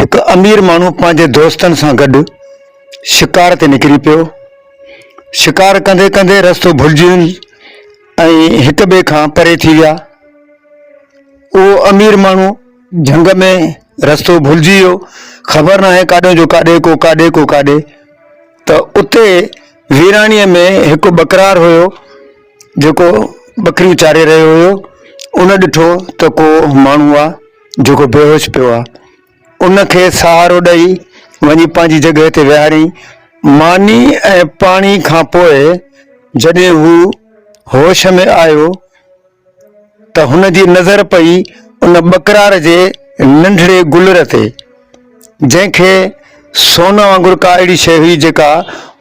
هڪ امير ماڻهو پنهنجي دوستن سان گڏ شڪار تي نڪري پيو. شڪار ڪندي ڪندي رستو ڀلجي وين ۽ هڪ ٻئي کان پري ٿي ويا. اهو امير ماڻهو جهنگ ۾ رستو ڀلجي ويو، خبر ناهي ڪاڏي جو ڪاڏي ڪو ڪاڏي ڪو ڪاڏي ته اتي ويراڻيء ۾ هڪ ٻڪرار هيو جيڪو ٻڪريون چاري رهيو هيو. ان ڏٺو ته ڪو ماڻهو آ جيڪو بيهوش پيو آ. ان کي سهارو ڏئي وڃي پنهنجي جڳهه تي ويهاريائين. ماني ۽ پاڻي کان پوء جڏهن هو هوش ۾ آيو ته هن جي نظر پئي ان ٻڪرار جي ننڍڙي گلر تي، جنهن کي سون وانگر ڪا اهڙي شيء هئي جيڪا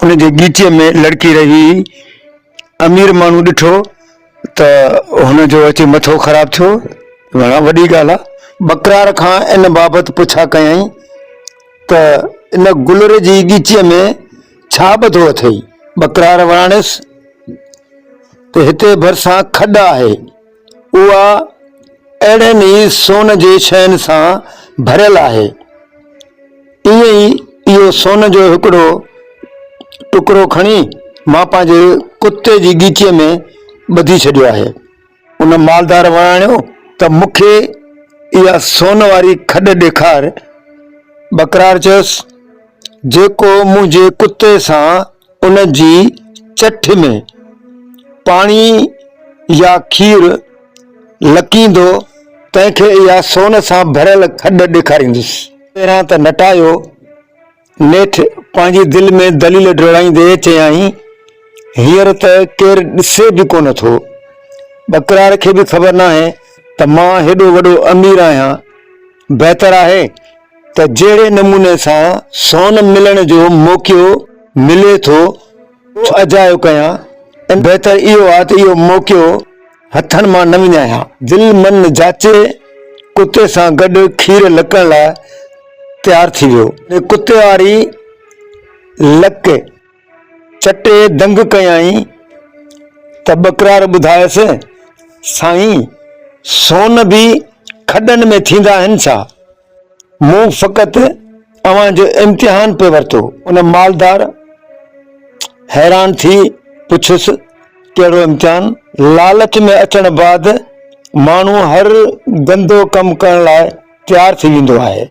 ان جي ڳيچيء ۾ لڙڪي رهي هئي. امير ماڻهو ڏٺو ته هن جو اچي مٿو خراب ٿيو، معنيٰ وڏي ڳالهه آ. ٻڪرار کان ان بابت پڇا ڪيائين ته ان گلر جي ڳچيء ۾ ڇا ٻڌو اٿئي؟ ٻڪرار وراڻيس ته هتي ڀرسان کڏ آهي، اها اهڙين ئي سون جي شين سان ڀريل آهي. ائين ئي اهو سون جو هڪڙو ٽڪرو کڻي مان پنهنجي ڪتي جي ڳچيء ۾ ٻڌي ڇڏيو آهي. ان مالدار وراڻيو ته مون کي اها سون واري کڏ ڏيکار. ٻڪرار چيس، جيڪو منهنجي ڪتي سان ان جي چٺ ۾ پاڻي يا کير لڪيندو، تنهن کي اها سون سان ڀريل کڏ ڏيکاريندس. پهريان ته نٽايو، نيٺ پنهنجي دل ۾ دليل ڊوڙائيندي چيائين، هينئر ته ڪير ڏسي به ڪونه ٿو. ٻڪرار کي به خبر ناهي ته مان هيڏو وڏو امير آهيان. بهتر آهي ته جهڙي نموني سان سون ملڻ جو موقعو ملي ٿو، اهو اجايو ڪيان ۽ بهتر اهو آهي ته اهو موقعو هٿن مان نه وڃايان. دل من جاچي ڪتي سان گڏ کير لڪڻ لاء تيار ٿي ويو. ڪتي واري لڪ چٽي دنگ ڪيائين ته ٻڪرار ٻڌايس، سائين سون به کڏن ۾ ٿيندا آهن ڇا؟ مون فقط اوهان جو امتحان پئي ورتو. ان مالدار حيران ٿي پڇيس، ڪهڙو امتحان؟ لالچ ۾ اچڻ بعد ماڻهو هر گندو ڪم ڪرڻ لاء تيار ٿي ويندو آهي.